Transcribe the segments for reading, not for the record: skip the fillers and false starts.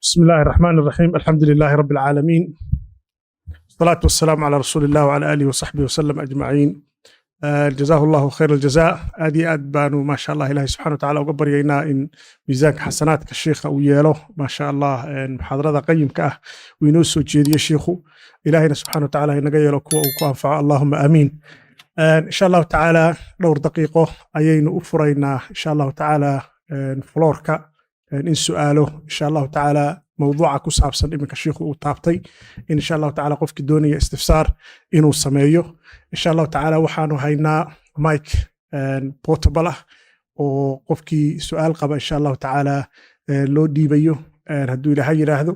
بسم الله الرحمن الرحيم، الحمد لله رب العالمين، والصلاة والسلام على رسول الله وعلى آله وصحبه وسلم أجمعين. جزاه الله خير الجزاء. Aad iyo aad baanu, maasha Allah, Ilahi subxana wa tacaala uga baryaynaa in miisaanka xasanaadka shiikha uu yeelo, maasha Allah, muxaadarada qayimka ah uu inoo soo jeediyo shiikhu. Ilahina subxana wa tacaala inaga yeelo kuwa uu ku anfaco. Allahuma aamiin. Insha Allahu tacaala dhowr daqiiqo ayaynu u furaynaa, insha Allahu tacaala, floorka in su'aalo, insha Allahu tacaala, mawduuca ku saabsan iminka shiikhu uu taabtay, in insha Allahu tacaala qofkii doonaya istifsaar inuu sameeyo. Insha Allahu tacaala waxaanu haynaa mic portable ah oo qofkii su'aal qaba, insha Allahu tacaala, loo dhiibayo hadduu Ilaahay yidhaahdo.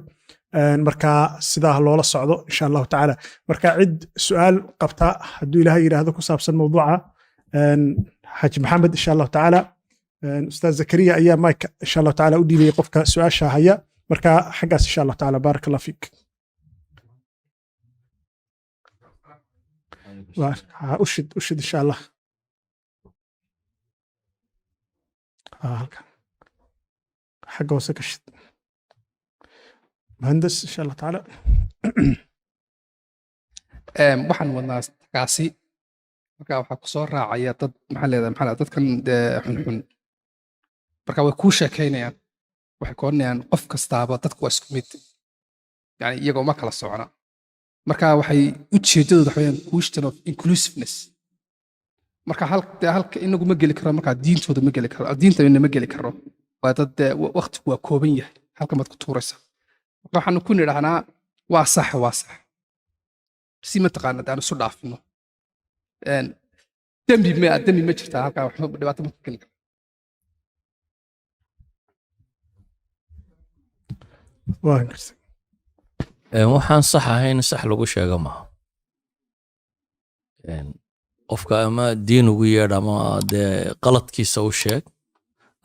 Marka sidaa loola socdo, insha Allahu tacaala. Marka cid su'aal qabta, hadduu Ilaahay yidhaahdo, ku saabsan mawduuca Xaaji Maxamed, insha Allahu tacaala, Ustaaz Zakariya ayaa mic, insha Allahu tacaala, u dhiibayay qofka su'aasha haya. Marka xaggaas, insha Allah tacaala. Baaraka Allah fiik. Ushid, ushid, insha Allah. Halkan xagga hoose ka shid, muhandas, insha Allah tacaala. Waxaan wadnaa takaasi. Marka waxaa ku soo raacaya dad, maxaa leedahay dadkan dee xunxun. Marka way kuu sheekaynayaan, waxay ku odhanayaan qof kastaaba, dadku waa isku mid, yani iyagoo ma kala socona. Marka waxay ujeeddadooda waxa weeyaan question of inclusiveness. Marka hal dee halka inagu ma geli karo, marka diintooda ma geli karo, diinta ma geli karo. Waa dad dee waqtigu waa kooban yahay, halkan baad ku tuuraysaa. Marka waxaanu ku nidhahnaa waa sax, waa sax, si mataqaana dee aan isu dhaafino. Dembi ma dembi ma jirtaa halkaa? Waxba dhibaato ma ku keeni karo. Waa gartay. Waxaan sax ahayn sax lagu sheego maaha. Qofka ama diin ugu yeedh ama dee qaladkiisa u sheeg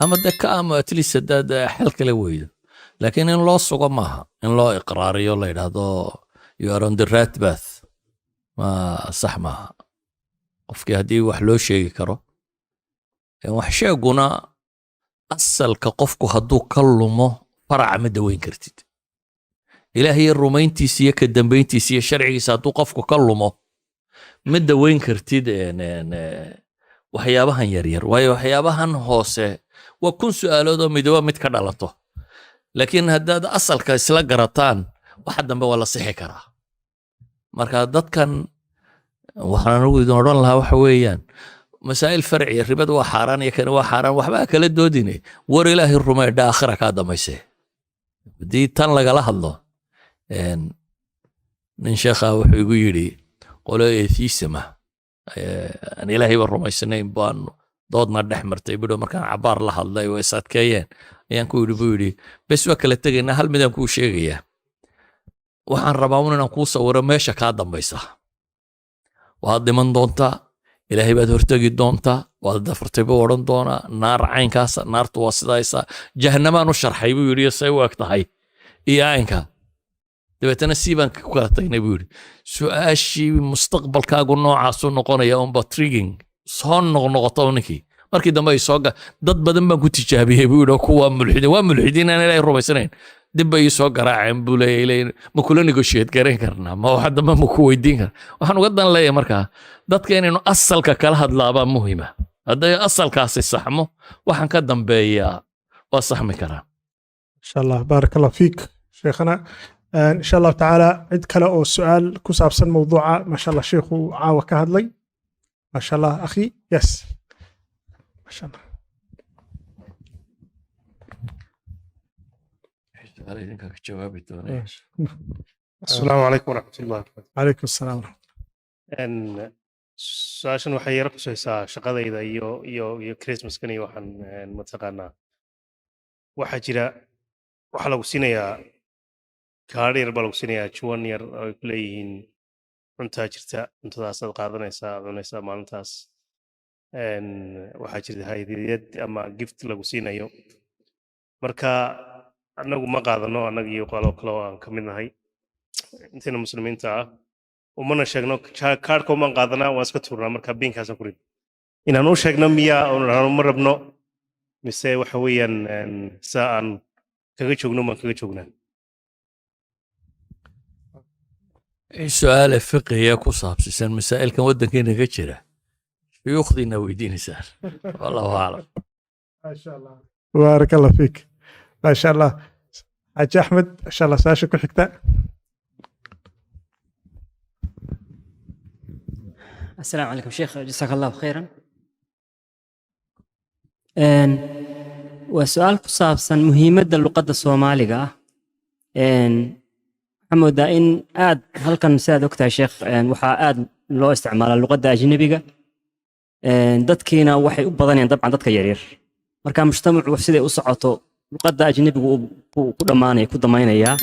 ama dee ka ama at least haddaad xal kala weydo, laakiin in loo sugo maaha, in loo iqraariyo, la yidhaahdo "You are on the right path" ma sax maaha. Qofkii haddii wax loo sheegi karo, wax sheeguna asalka qofku hadduu ka lumo, faraca ma daweyn kartid. Ilaahay rumayntiisa iyo ka dambayntiisa iyo sharcigiisa hadduu qofku ka lumo, ma daweyn kartid een, een, eh, waxyaabahan yaryar, waayo waxyaabahan hoose waa kun su'aalood oo midoba mid ka dhalato. Laakiin haddaad asalka isla garataan, waxa dambe waa la sixi karaa. Marka dadkan waxaan anigu idin odhan lahaa waxa weeyaan masaa'il farciya, ribada waa xaaraan iyo kani waa xaaraan, waxba ha kala doodine. War Ilaahay rumeydha, aakhira kaa dambayse. Haddii tan lagala hadlo, nin sheekha wuxuu igu yidhi qolo atheism ah, aan Ilaahayba rumaysnayn baan doodna dhex martay bidho. Markaan cabaar la hadlay oo is adkeeyeen ayaan ku yidhi, buu yidhi, bes waa kala tegaynaa, hal midaan kuu sheegayaa. Waxaan rabaa un inaan kuu sawiro meesha kaa dambaysa. Waad dhiman doontaa, Ilaahay baad hortegi doontaa, waad dafartay buu odhan doonaa, naar caynkaasa, naartu waa sidaaysa, jahanamaan u sharxay, buu yidhi, say u eg tahay iyo caynka. Dabeetana sii baan ku kala tagnay, buu yidhi. Su-aashii mustaqbalkaagu noocaasu noqonaya unba triggering soo noqnoqoto ninkii. Markii dambe ay soo dad badan baan ku tijaabiyey, buu yidhi, oo kuwa mulxidiin, waa mulxidiin aan Ilaahay rumaysanayn, dib bay ii soo garaaceen, buu leeyahay, leeyahay, ma kula negotiate garayn karnaa? Ma waxa dambe ma ku weydiin karna? Waxaan uga dan leeyahay markaa dadka inaynu asalka kala hadlaabaa muhima. Hadday asalkaasi saxmo, waxaan ka dambeeyaa waa saxmi karaa. Insha Allah. Baarak Allah fiik, sheekhana. Insha Allahu tacaala cid kale oo su'aal ku saabsan mawduuca, maasha Allah, sheikhu caawa ka hadlay, maasha Allah. Akhi, yes, maasha Allah. Su'aal idinka ka jawaabi doonaya. Asalaamu calaykum waraxmat ullahi wabarakaatu. Calaykum asalaam. Su-aashan waxay yara khusaysaa shaqadayda iyo Christmaskan iyo waxaan mataqaanaa waxaa jira, waxaa lagu siinayaa kaadh yar baa lagu siinayaa, juwan yar oo ay ku leeyihiin cuntaa jirta, cuntadaasaad qaadanaysaa, cunaysaa maalintaas. Waxaa jirta hadiyad ama gift lagu siinayo. Marka annagu ma qaadano, annaga iyo qolo kale oo aan ka mid nahay intayna Muslimiinta ah, umana sheegno. Kaadhka umaan qaadanaa, waan iska tuurnaa. Marka binkaasaan ku rid inaan u sheegno miyaa oon dhahno ma rabno, mise waxa weeyaan saa aan kaga joogno maan kaga joognaa? Su-aale fiqiya ku saabsisan masaa'ilkan waddankeena ka jira, shuyuukhdiina weydiinaysaan. Wallahu aclam. ما شاء الله، بارك الله فيك، ما شاء الله. Xaaji Axmed, insha Allah su-aasha ku xigta. السلام عليكم شيخ، جزاك الله خيرا. Waa su-aal ku saabsan muhiimadda luqadda Soomaaliga ah. Waxaa moodaa in aad halkan, sidaad ogtahay sheekh, waxaa aad loo isticmaalaa luqadda ajnabiga. Dadkiina waxay u badanayaan dabcan dadka yaryar. Marka mujtamacu siday u socoto, luqadda ajnabigu ku dhammaanaya, ku damaynayaa.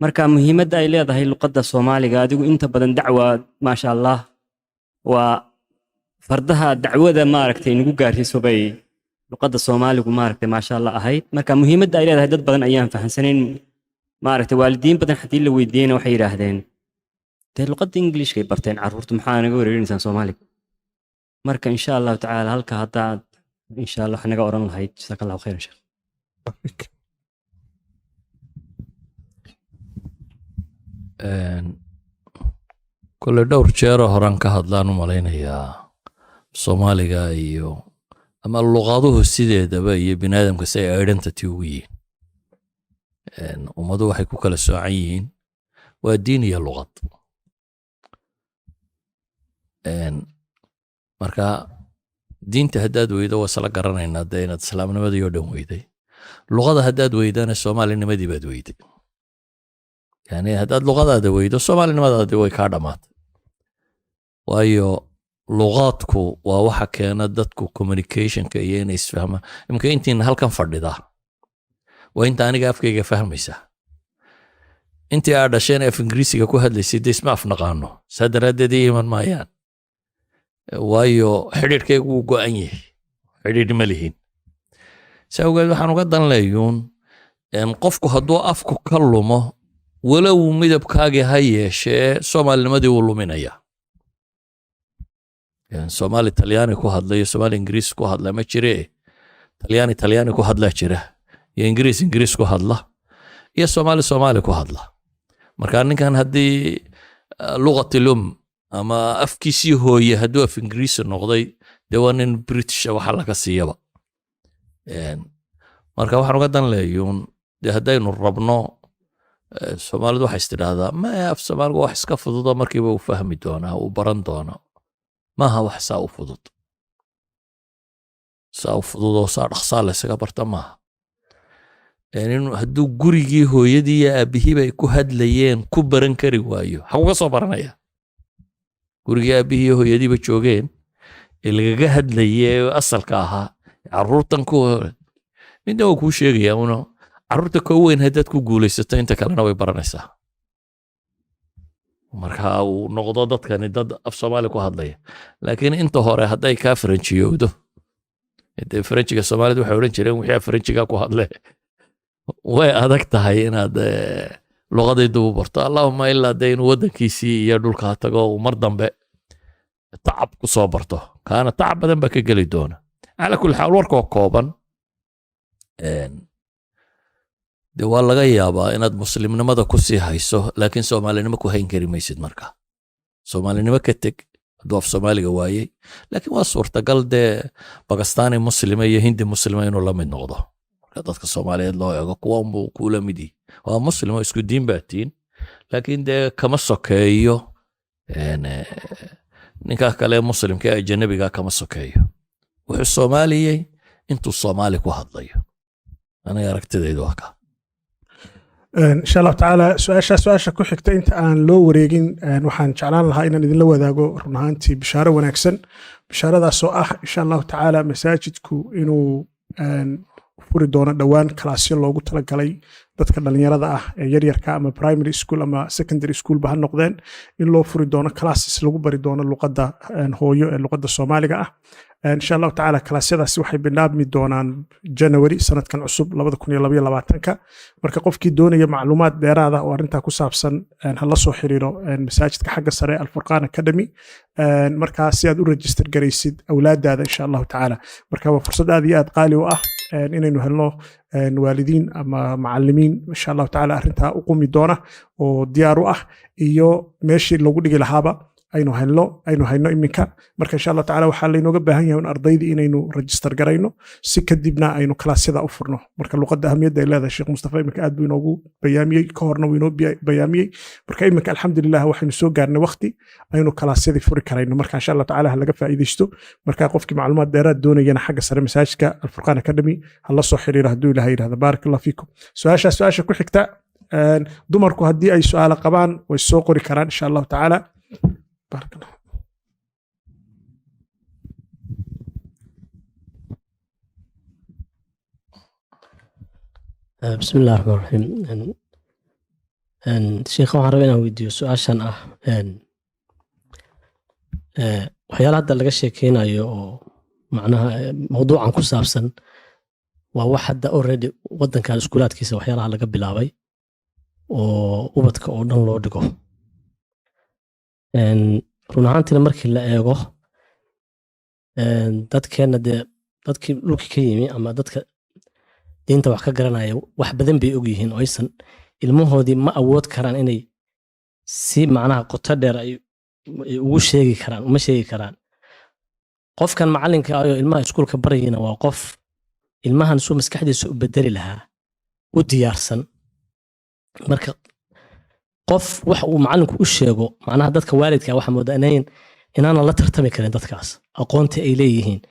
Marka muhiimadda ay leedahay luqadda Soomaaliga, adigu inta badan dacwa, maasha Allah, waa fardaha dacwada maaragtay nagu gaarsiiso bay luqadda Soomaaligu, maaragtay, maasha Allah ahayd. Marka muhiimadda ay leedahay dad badan ayaan fahansanayn. Maaragtay, waalidiin badan haddii la weydiiyeyna waxay yidhaahdeen, "Dee luqadda Ingiliishkay barteen carruurtu, maxaa naga wareerinaysaan Soomaaliga?" Marka insha Allahu tacaala halka haddaad insha Allah wax naga oran lahayd. Jazaaka Allahu khayran, sheekh. فيك. Kole dhowr jeeroo horaan ka hadlaan u malaynayaa Soomaaliga iyo ama luqaduhu sideedaba iyo bini aadamka si ay identity ugu yihiin. Ummadu waxay ku kala soocan yihiin waa diin iyo luqad. Marka diinta haddaad weydo, waa isla garanaynaa dee inaad islaamnimadii oo dhan weyday. Luqada haddaad weydana, soomaalinimadii baad weyday. Yani haddaad luqadaada weydo, soomaalinimadaadi way kaa dhammaatay, waayo luqaadku waa waxa keena dadku communicationka iyo inay isfahmaan. Imika intiina halkan fadhida waa inta aniga afkayga fahmaysa. Intii aad dhasheen af Ingiriisiga ku hadlaysay dee isma afnaqaano, saa daraaddeed ii iman maayaan, waayo xidhiidhkaygu wuu go'an yahay, xidhiidh ma lihin. Saa awgeed waxaan uga dan leeyuun, qofku hadduu afku ka lumo, walow midabkaagii ha yeeshee, soomaalinimadii wuu luminayaa. Soomaali Talyaani ku hadla iyo Soomaali Ingiriis ku hadla ma jire. Talyaani Talyaani ku hadlaa jira, iyo Ingiriis Ingiriis ku hadla, iyo Soomaali Soomaali ku hadla. Marka ninkan haddii luqatil um ama afkiisii hooye hadduu af Ingiriisi noqday, dee waa nin British waxa laga siiyaba. Marka waxaan uga dan leeyuun, dee haddaynu rabno, Soomaalidu waxay istidhaahdaa, maya, af Soomaaligu wax iska fududo, markiiba uu fahmi doonaa, uu baran doonaa. Maaha wax saa u fudud, saa u fududoo saa dhaqsaa la ysaga barta maaha. Inuu hadduu gurigii hooyadii iyo aabbihiiba ay ku hadlayeen ku baran kari waayo, xagu ka soo baranaya? Gurigii aabbihii iyo hooyadiiba joogeen ee lagaga hadlaye ee asalka ahaa carruurtan ku midna waa kuu sheegaya uno, carruurta ka weyn haddaad ku guulaysato, inta kalena way baranaysaa. Marka uu noqdo dadkani dad af Soomaali ku hadlaya. Laakiin inta hore hadday kaa faranjiyowdo, dee faranjiga Soomaalida waxay odhan jireen, wixii faranjiga ku hadle, way adag tahay inaad luqadii dib u barto, allahuma ilaa dee inuu waddankiisii iyo dhulkaa tago, uu mar dambe tacab ku soo barto. Kaana tacab badan baa ka geli doona. Cala kulli xaal, warkoo kooban, dee waa laga yaabaa inaad muslimnimada ku sii hayso, laakiin soomaalinimo ku hayn kari maysid. Marka soomaalinimo ka teg hadduu af Soomaaliga waayey. Laakiin waa suurtagal dee Bakistani muslima iyo Hindi muslima inuu la mid noqdo. Marka dadka Soomaaliyeed loo eego, kuwa unbuu kuula mid yihi, waa muslim oo isku diin baa tiin, laakiin dee kama sokeeyo ninka kale muslimka ee ajanabiga kama sokeeyo. Wuxuu soomaaliyey intuu Soomaali ku hadlayo. Aniga aragtidaydu waa kaa. Insha Allahu tacaala, su-aasha ku xigta inta aan loo wareegin, waxaan jeclaan lahaa inaan idinla wadaago run ahaantii bishaaro wanaagsan, bishaaradaasoo ah, insha Allahu tacaala, masaajidku inuu furi doono dhowaan kalaasyo loogu talagalay dadka dhalinyarada ah ee yaryarka, ama primary school ama secondary school ba ha noqdeen, in loo furi doono classes lagu bari doono luqadda hooyo ee luqadda Soomaaliga ah. Insha Allahu tacaala, kalaasyadaasi waxay bilaabmi doonaan January sanadkan cusub 2022-ka. Marka qofkii doonaya macluumaad dheeraada oo arrintaa ku saabsan, ha la soo xiriiro masaajidka xagga sare, Alfurqaan Academy, markaa si aad u register garaysid awlaadaada, insha Allahu tacaala. Marka waa fursad aad iyo aad qaali u ah. Inaynu helno waalidiin ama macalimiin, insha Allahu tacaala, arrintaa u qumi doona oo diyaar u ah, iyo meeshii lagu dhigi lahaaba aynu helno, aynu hayno iminka. Marka, insha Allah tacaala, waxaa laynooga baahan yahay in ardaydii inaynu register garayno, si kadibna aynu kalaasyada u furno. Marka luqadda ahamiyadda ay leedahay, Sheekh Mustafa iminka aad buu inoogu bayaamiyey, ka horna wuu inoo bayaamiyey. Marka iminka, alxamdulilah, waxaynu soo gaarnay waqti aynu kalaasyadii furi karayno. Marka, insha Allah tacaala, ha laga faa'iidaysto. Marka qofkii macluumaad dheeraad doonayana, xagga sare masaajidka Alfurqaan Academy ha la soo xiriiro, hadduu Ilaha yidhahdo. Baarak Allah fiikum. Su-aasha ku xigta, dumarku haddii ay su'aalo qabaan way soo qori karaan, insha Allahu tacaala. Baarak Allah. بسم الله الرحمن الرحيم. Sheekha, waxaan rabaa inaan weydiiyo su-aashan ah waxyaala hadda laga sheekeynayo oo macnaha mawduucan ku saabsan waa wax hadda already wadankan iskuulaadkiisa waxyaalaha laga bilaabay oo ubadka oo dhan loo dhigo. Run ahaantiina markii la eego dadkeenna, dee dadkii dhulka ka yimi ama dadka diinta wax ka garanaya, wax badan bay ogyihiin oo aysan ilmahoodii ma awood karaan inay si macnaha qoto dheer ay ugu sheegi karaan, uma sheegi karaan. Qofkan macallinka ah oo ilmaha iskuulka barayana waa qof ilmahan suu maskaxdiisa u bedeli lahaa u diyaarsan. Marka qof wax uu macallinku u sheego, macnaha dadka waalidka waxaa moodaa inaanan la tartami karin dadkaas aqoonta ay leeyihiin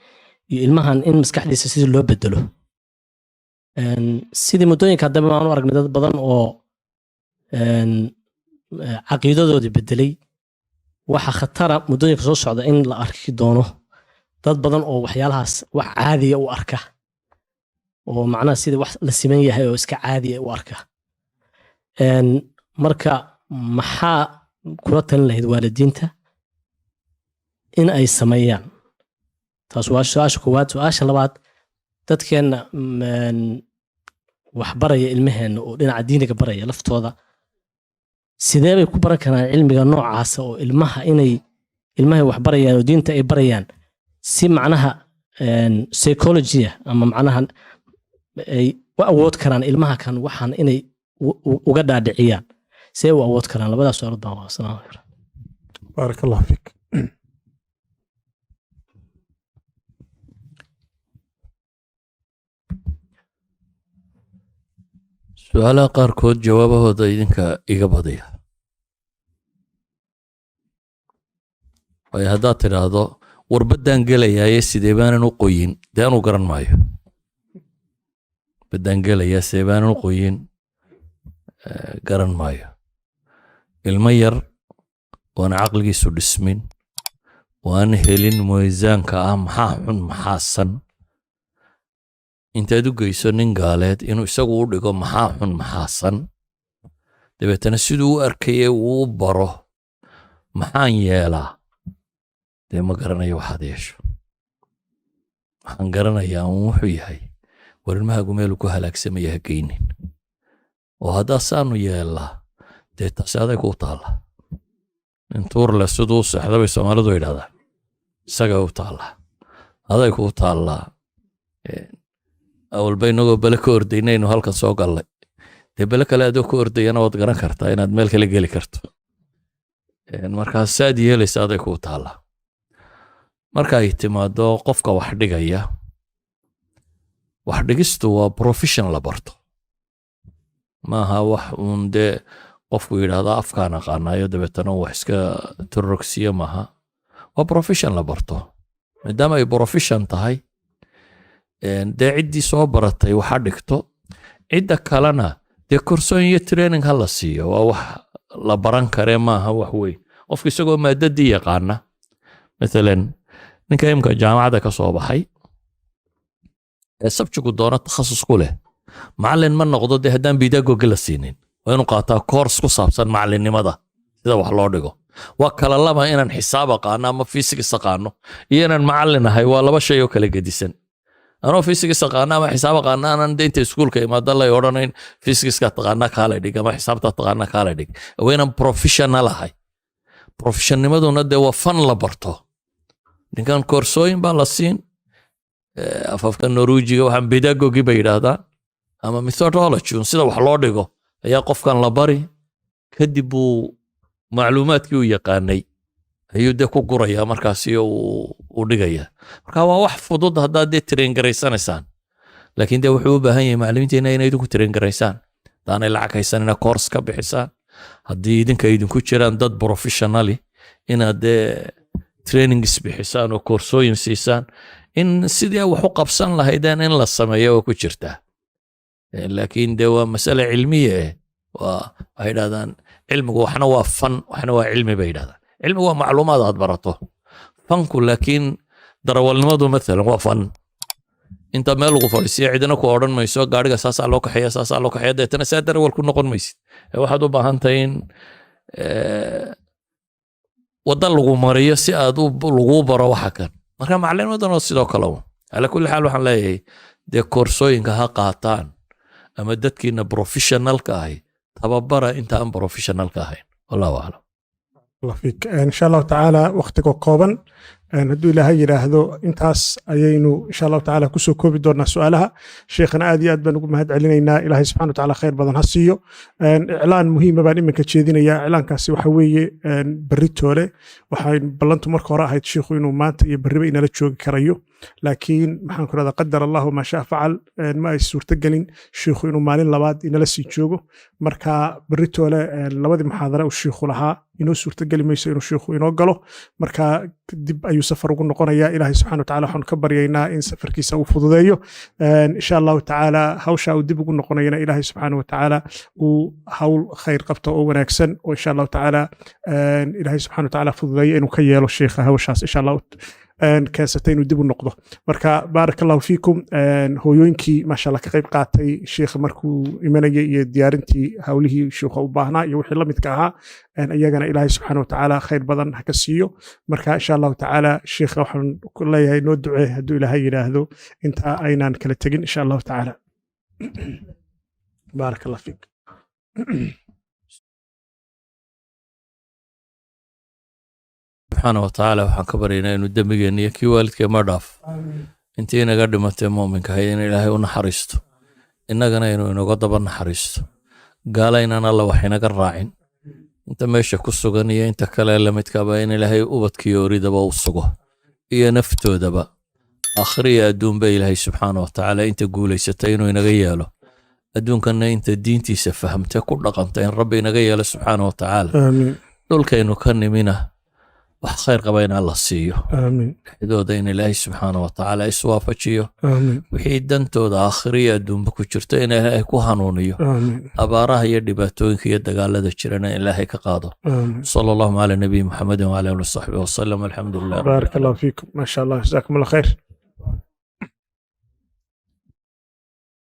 iyo ilmahan in maskaxdiisa sidii loo bedelo. Sidii muddooyinka dambe aan u aragnay dad badan oo caqiidadoodii bedelay, waxa khatara muddooyinka soo socda in la arki doono dad badan oo waxyaalahaas wax caadiya u arka, oo macnaha sida wax la siman yahay oo iska caadiya u arka. Marka maxaa kula talin lahayd waalidiinta in ay sameeyaan? Taas waa su-aasha koowaad. Su-aasha labaad, dadkeenna wax baraya ilmaheenna oo dhinaca diiniga baraya laftooda, sidee bay ku baran karaan cilmiga noocaasa oo ilmaha inay ilmahay wax barayaan oo diinta ay barayaan si macnaha psychology-a ama macnaha ay u awood karaan ilmaha kan waxaan inay uga dhaadhiciyaan? See u awood karaan? Labadaas su-aalood baan qabaa. Asalaamu calaykum. Baarak Allah fiik. Su-aalaha qaarkood jawaabahooda idinka iga badaya, waayo haddaad tidhaahdo war baddaan gelayaaye sidee baanan u qoyin, dee anuu garan maayo. Baddaan gelayaa, sidee baanan u qoyin, garan maayo. Ilmo yar oon caqligiisu dhismin oo aan helin miisaanka ah maxaa xun maxaa san, intaad u geyso nin gaaleed inuu isagu u dhigo maxaa xun maxaa san, dabeetana siduu u arkayay uu u baro maxaan yeelaa, dee ma garanayo waxaad yeesho. Waxaan garanayaa uun wuxuu yahay: war ilmahaagu meeluu ku halaagsamaya ha geynin, oo haddaa saanu yeellaa, dee taasi aday kuu taalla. Nin tuur leh siduu u seexda bay Soomaalidu yidhahdaan. Isagay u taallaa, aday kuu taallaa. Awalba inagoo bele ka ordaynaynu halkan soo gallay, dee bele kale adoo ka ordayana waad garan kartaa inaad meel kale geli karto. Markaa saad yeelaysa aday kuu taallaa. Marka ay timaado qofka wax dhigaya, wax dhigistu waa profession la barto, maaha wax uun dee qofku yidhaahdo afkaan aqaanayo dabeetana wax iska tororogsiyo maaha. Waa profession la barto. Maadaama ay profession tahay, dee ciddii soo baratay waxa dhigto, cidda kalena dee korsoon iyo training ha la siiyo. Waa wax la baran karee, maaha wax weyn. Qofku isagoo maadadii yaqaana, mathalan ninka imka jaamacadda ka soo baxay ee subject-gu doono takhasus ku leh, macallin ma noqdo dee haddaan pedagogy la siinin. Waa inuu qaataa course ku saabsan macallinnimada, sida wax loo dhigo. Waa kala laba: inaan xisaab aqaano ama physics aqaano iyo inaan macallin ahay waa laba shay oo kala gedisan. Anoo physics aqaano ama xisaab aqaano aanan de inta iskuulka imaado lay odhanayn physicska taqaana kaalay dhig ama xisaabta taqaana kaalay dhig. Waa inaan professional ahay. Professionnimaduna dee waa fan la barto. Ninkan koorsooyin baa la siin. Afafka Norwejiga waxaan pedagogy bay yidhaahdaan ama methodology un, sida wax loo dhigo ayaa qofkan la bari, kadib buu macluumaadkii uu yaqaanay ayuu dee ku guraya markaasi uu dhigaya. Marka waa wax fudud haddaad dee train garaysanaysaan, laakiin dee wuxuu u baahan yahay macallimiinteena inay idinku train garaysaan. Haddaanay lacag haysan, ina course ka bixisaan. Haddii idinka idinku jiraan dad professionally, inaad dee trainings bixisaan oo koorsooyin siisaan in sidii wax u qabsan lahaydeen in la sameeyo waa ku jirtaa. Laakiin dee waa masale cilmiya waa waxay yidhahdaan cilmigu waxna waa fan, waxna waa cilmi bay yidhahdaan. Cilmigu waa macluumaad aad barato. Fanku laakiin, darawalnimadu mathalan waa fan. Inta meel lagu fadhiisiyo cidina ku odhan mayso gaariga saasaa loo kaxeeya, saasaa loo kaxeeya, deetana saa darawal ku noqon maysid. Waxaad u baahan tahay in wadda lagu mariyo si aad laguu baro waxa kan. Marka macalinimadan oo sidoo kale un. Ala kulli xaal, waxaan leeyahay dee koorsooyinka ha qaataan ama dadkiina professionalka ahi tababara inta aan professionalka ahayn. Wallahu aclam. الله فيك. إن شاء الله تعالى waqtiga kooban hadduu Ilaahay yidhaahdo intaas ayaynu insha Allahu tacaala kusoo koobi doonaa su-aalaha. Sheekhana aad iyo aad baan ugu mahad celinaynaa. Ilaahay subxana wa tacaala khayr badan ha siiyo. Iclaan muhiima baan iminka jeedinayaa. Iclaankaasi waxa weeye berri toole waxay ballantu marka hore ahayd sheikhu inuu maanta iyo berriba inala joogi karayo, laakiin maxaan ku rahdaa, قدر الله ما شاء فعل, ma ay suurtogelin shiikhu inuu maalin labaad inala sii joogo. Marka berri toole labadii muxaadara uu shiikhu lahaa inoo suurtogeli mayso inuu shiikhu inoo galo. Marka dib ayuu safar ugu noqonayaa. Ilaahay subxana wataala waxaanu ka baryaynaa in safarkiisa uu fududeeyo insha Allahu tacaala. Hawsha uu dib ugu noqonayana Ilaahay subxaana watacaala uu hawl khayr qabto oo wanaagsan oo insha Allahu tacaala Ilaahay subxana watacaala fududeeyo inuu ka yeelo shiikha hawshaas insha Allahu keensatay inuu dib u noqdo. Marka baaraka Allahu fiikum. Hooyooyinkii maasha Allah ka qayb qaatay shiikha markuu imanayay iyo diyaarintii hawlihii shiikha u baahnaa iyo wixii la midka ahaa, iyagana Ilaahay subxaana watacaala khayr badan ha ka siiyo. Marka insha Allahu tacaala shiikha waxaan ku leeyahay noo ducee hadduu Ilaahay yidhaahdo inta aynaan kala tegin insha Allahu tacaala. Baaraka Allah fiik. Subxaana wa tacaala waxaan ka baryaynaa inuu dembigeenna iyo kii waalidkeenna dhaaf, intii inaga dhimatay muuminka ahayd in Ilaahay u naxariisto, innagana inuu inaga daba naxariisto, gaala inaan Alla wax inaga raacin, inta meesha ku sugan iyo inta kale lamidkaba in Ilaahay ubadkiyo oridaba u sugo iyo naftoodaba, aakhiriya adduunba. Ilaahay subxaana wa tacaala inta guulaysatay inuu inaga yeelo, adduunkanna inta diintiisa fahamtay ku dhaqanta in Rabbi inaga yeelo subxaana wa tacaala. Aamiin. Dhulkaynu ka nimina wax khayr qaba in Alla siiyo. Aamiin. Dhexdooda in Ilaahay subxaana wa tacaala iswaafajiyo. Aamiin. Wixii dantooda aakhiriya adduunba ku jirto in Ilaahay ku hanuuniyo. Aamiin. Abaaraha iyo dhibaatooyinka iyo dagaalada jirana in Ilaahay ka qaado. Aamiin. صلى الله على نبي محمد وعلى اله وصحبه وسلم، الحمد لله رب. بارك الله فيكم، ما شاء الله، جزاكم الله خير.